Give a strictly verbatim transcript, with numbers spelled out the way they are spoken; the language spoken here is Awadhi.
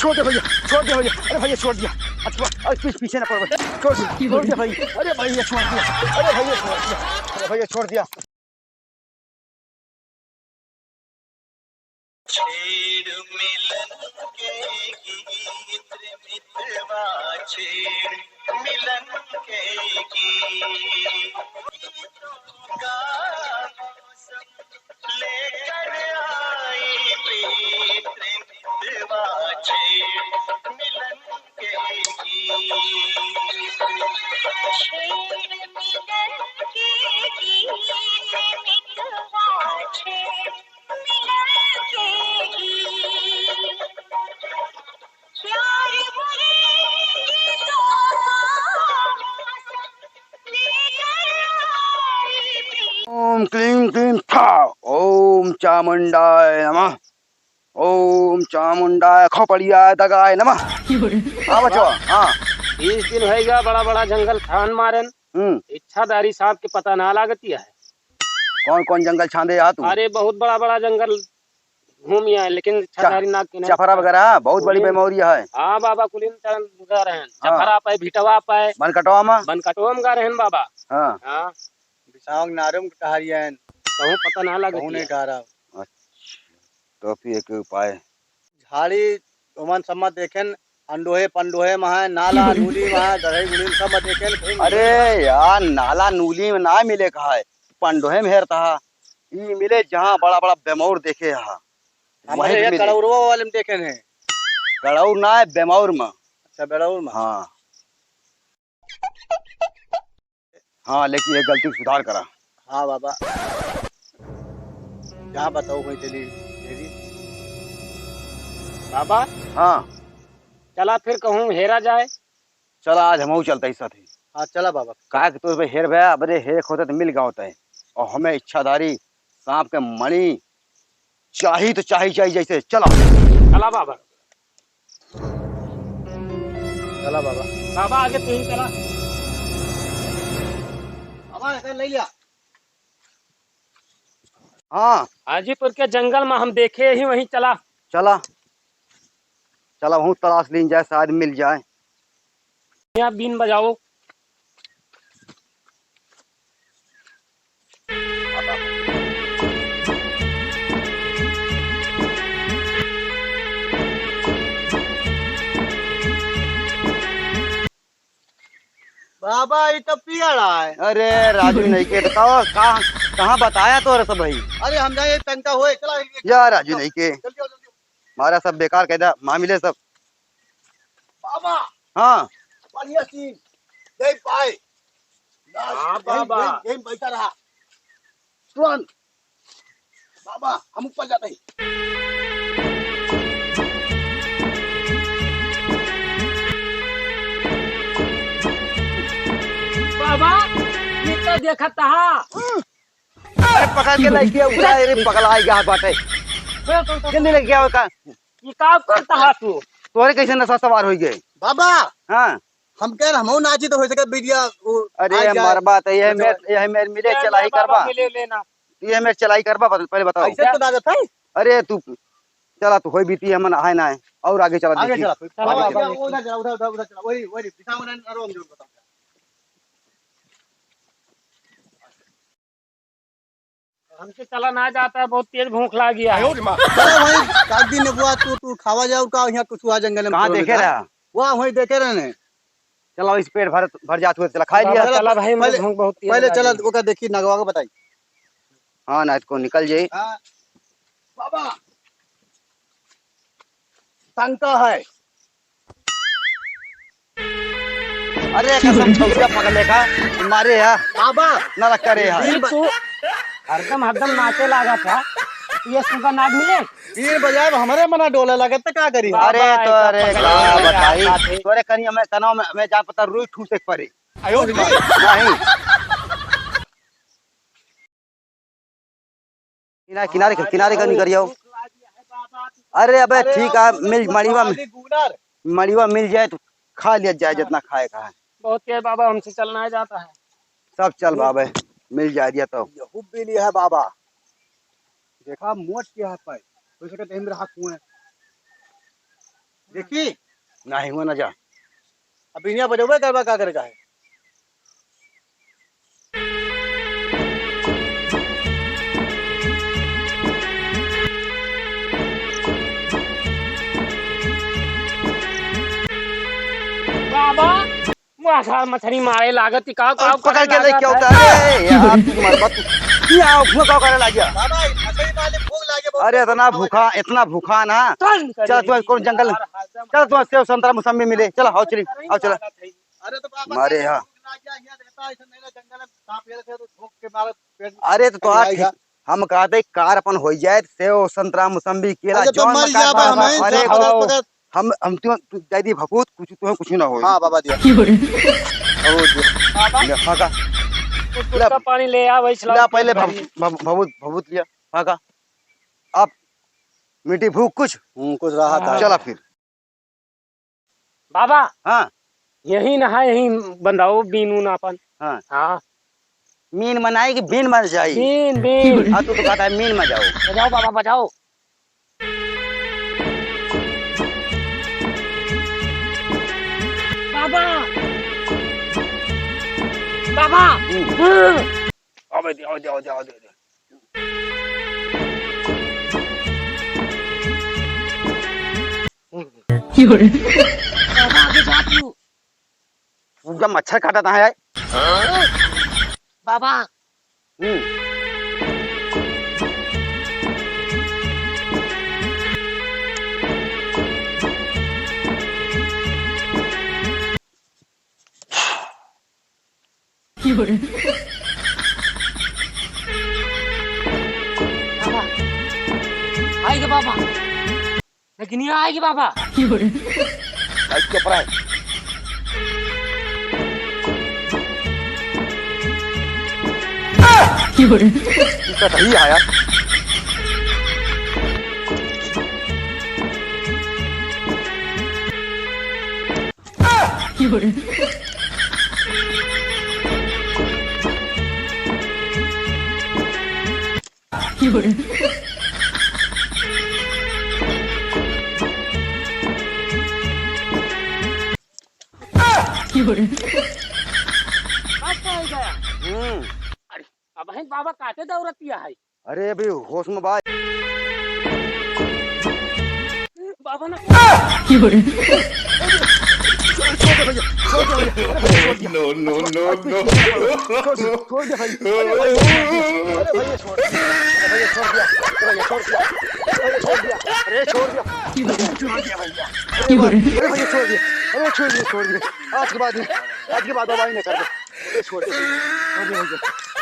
छोड़ दे भैया, छोड़ दे भैया, अरे भैया छोड़ दिया। अच्छा, अरे पीछे, पीछे ना पड़, छोड़ दिया, छोड़ दिया भाई, अरे भैया छोड़ दिया, अरे भैया छोड़ दिया, अरे भैया छोड़ दिया। छेड़ मिलन के गीत रे मितवा, छेड़ मिलन के गीत। गीतों का मौसम लेकर आई प्रीत रे मितवा, छेड़ मिलन के गीत। छेड़ मिलन के गीत रे मितवा, छेड़ मिलन के गीत। प्यार भरे गीतों का मौसम लेकर आई प्रीत। ओम क्लीं क्लीं फा, ओम चामुंडाय नमः, ओम चामुंडाय खोपड़िया दगाय नमः। हाँ बचवा, हाँ। बीस दिन होइगा, बड़ा बड़ा जंगल छान मारेन। हम्म। इच्छाधारी सांप के पता ना लागत है। कौन कौन जंगल छांदे हा तू? अरे बहुत बड़ा बड़ा जंगल घूम आए, लेकिन चा-, इच्छाधारी नाग के नहीं चफरा पता। वगैरह बहुत बड़ी कुलीन बेमौरी है। हाँ बाबा, कुलीन चरण गा रहे हैं। हाँ। चफरा पे, भिटवा पे। बनकटवा में? बनकटवा में गा रहे हैं बाबा। हाँ। हाँ। बिसावक नारुम के कहारियन। कहूँ पता ना लगे कहूँ नहीं दिया। कहा रहा। अच्छा, तो फिर एक उपाय। झाड़ी ओमन सब मत देखेन, अंडोहे पंडोहे में है, नाला नूली में है, गढ़ई गुड़ीन सब मत देखेन, कहीं मिले। अरे यार, नाला नूली में ना मिले का है, पंडोहे में हेरता है। ई मिले जहाँ बड़ा बड़ा बेमौर देखे हा, हमरे वहीं पे ये मिले। कड़ौरवा वाले में देखेन है। कड़ौर ना है, बेमौर में। अच्छा, बेमौर में। हाँ। हाँ, लेकिन ये गलती को सुधार करा। हाँ बाबा, जहाँ बताओ वहीं चली। बाबा, हाँ। चला फिर कहूँ हेरा जाए। चला, आज हमहू चलते ही साथी। हाँ, चला बाबा। काहे कि तोर पे हेर भया, अबरे हेर खोते तो मिल गया होता है। और हमें इच्छाधारी सांप के मणि चाही तो चाही, चाही जैसे। चला। चला बाबा। चला बाबा। बाबा आगे तू ही चला। बाबा, ऐसा ले लिया। हाँ। हाजीपुर के जंगल में हम देखे ही वहीं चला। चला। चला, वहूँ तलाश लीन जाए, शायद मिल जाए। यहाँ बीन बजाओ। बाबा, ई तो पियड़ा है। अरे राजू नहीं के बताओ, कहाँ, कहाँ बताया तोरे सब भाई? अरे हम जाए तंका होए, चला। या राजू नहीं के। जल्दी आओ, जल्दी आओ। मारा सब बेकार कइ दा, मामिले सब। बाबा। हाँ। बढ़िया सीन। देख पाए। बस, हाँ, यहीं, बाबा। यहीं, यहीं बैठा रहा। तुरंत। बाबा, हम ऊपर जाते हैं। बाबा, ये तो देखत हा। अरे पकड़ के लेके आओ, उठा, अरे पगला आई गया बाटे। केने लेके आओ का? ये का करत हा तू? तोरे कैसे नशा सवार होइ गए? बाबा। हाँ। हम कह रहे, हमहू नाची तो हो सके, वीडियो, वो, अरे आ जाए। मरबा तो ये मेर, ये मेर मिले, चलाई करबा। मिले लेना। ये मेर चलाई करबा, पहले बताओ। ऐसे तो लागत है। अरे तू, चला तू होई बीती, हमन आहे ना है। और आगे चला आगे देखी। चला। आगे चला। उधर, उधर चला, उधर, उधर, उधर चला। वही, वही, दिखा, उधर, उधर, उधर बताओ। हमसे चला ना जाता है, बहुत तेज भूख लागी है। अरे भाई, कागदी नेबुआ तू, तू खावा जाओ का, यहाँ कुछ हुआ जंगल में कहाँ देखे रहा? वाह, वहीं देखे रहे ने। चला, इस पेट भर, भर जात हुए, चला, खा लिया। चला, चला भाई, पहले, भूख बहुत तेज पहले लगी चला, है। ओका देखी, नगवा के बताई। हाँ, ना इसको निकल जाई। हाँ। बाबा, शंका है। अरे कसम, छौजा पकड़ले का मारे है। बाबा। ना लग करे है। ये तू हरदम, हरदम नाचे लागा था। ये सुगा नाग मिले? तीन बजाए, हमरे मना डोले लगे, तो का करी? अरे बाबा, तो, ऐसा अरे पकड़ का ले, बताई? बात है। तोरे कनी हमें तनाव में, हमें जा पता रुई ठूसे के परे। आयो रे। नहीं। किनारे, किनारे कर, किनारे कर निकल जाओ। अरे अबे अरे ठीक है, मिल, मड़ीवा में, मड़ीवा मिल जाए तो खा लिया जाए, जितना खाए का है। बहुत तेज बाबा, हमसे चलना है जाता है। सब चल बाबे, मिल जाए दिया तो। ये हुब्बी लिया है बाबा। देखा मोट के हाथ पाए, हो सके तो इंद्र हाथ हुए। देखी? नाही हुआ ना जा। अब बिनिया बजौबे करबा, का करे का है? बाबा, माछा मछरी मारे लागत, का, का अरे पकड़ के लेके आवता है। ए, यार, तू मर मत। ये आओ, भूख का करे लागिया? बाबा, मछरी मारे भूख लागे बहुत। अरे, इतना भूखा, इतना भूखा ना। चल, चल, तू कौन जंगल, चल, तू सेव, संतरा, मौसम्बी मिले। चल, आओ, चली, आओ, चला। अरे, तो बाबा, मारे यहाँ। भूख लागिया, यहाँ रहता है, ऐसा नहीं ना, जंगल में सांप ये से तो भूख के मारे पेट अरे, तो, तो कहीं आठ आएगा। हम कहते कार अपन हो जाए, सेव, संतरा, मौसम्बी, केला, अरे, तो जौन मर मकान जा, बा, बाबा, हमें अरे, जा, पकड़, पकड़। हम, हम तू, तू दे दी भभूत, कुछ, तुम्हें कुछ ना होई। हाँ, बाबा दिया। की हो रे? भभूत दिया। बाबा, ले, हाँ का? कुछ ले, गुटखा पानी ले आ, वही ले, चलाओ पहले पेट भर भभ-, भभ-, भभूत, भभूत लिया, हाँ का? अब मिटी भूख कुछ? हम्म, कुछ रहा था। चला फिर। बाबा, हाँ। यही ना है, यही बंधाओ बीन उन अपन। हाँ। हाँ। मीन मनाई कि बीन मर जाई? बीन, बीन। हाँ, तू तो कहता है मीन मर जाओ। बजाओ बाबा, बजाओ। बाबा। बाबा। हम्म। हम्म। आवे दे, आवे दे, आवे दे, आवे दे, आवे दे। की हो रे? बाबा, आगे जा तू। पूरा मच्छर काटा था, है? बाबा। हम्म। की हो रे? बाबा, आइगे बाबा। लेकिन यहाँ आइगे बाबा। की हो रे? भाई चुप रहे। की हो रे? ये तो सही है यार। की हो रे? की हो रे? की हो रे? हम्म। अरे, अबहिन बाबा काटे दौरतिया है। अरे, अभी होश में बा। बाबा ना। की हो रे? छोड़ दे भैया, छोड़ दे भैया। No, no, no, no। छोड़ दे, छोड़ दे भाई। अरे भाई, अरे भैया, छोड़ दे। अरे भैया, छोड़ दिया। अरे भैया, छोड़ दिया। अरे भैया, छोड़ दिया। अरे छोड़ दिया। की हो रे? छोड़ दिया भैया। की हो रे? अरे भैया, छोड़ दिया। अरे छोड़ दिया, छोड़ दिया। आज के बाद नहीं, आज के बाद बाबा ही नहीं कर दे। अरे छोड़ दे, छोड़ दे भैया।